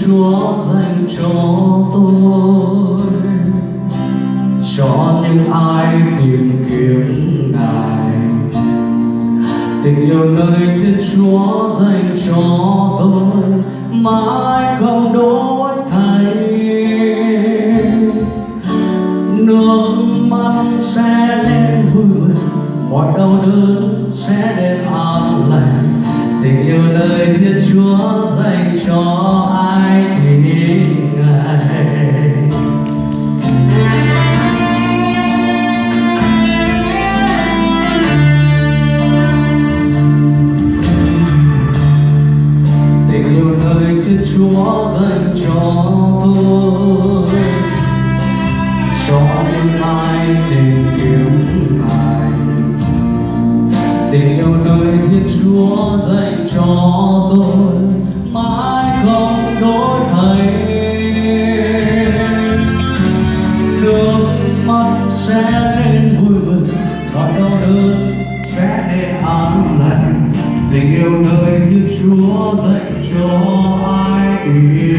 Chúa dành cho tôi, cho những ai tìm kiếm Ngài. Tình yêu nơi Thiên Chúa dành cho tôi mãi không đổi thay. Nước mắt sẽ nên vui mừng, mọi đau đớn sẽ nên an lành. Tình yêu nơi Thiên Chúa dành cho ai tin Ngài. Tình yêu nơi Thiên Chúa dành cho tôi, cho những ai tìm kiếm Ngài. Tình yêu nơi Thiên Chúa dành cho tôi mãi không đổi thay. Nước mắt sẽ nên vui mừng, nỗi đau đớn sẽ nên an lành. Tình yêu nơi Thiên Chúa dành cho ai tin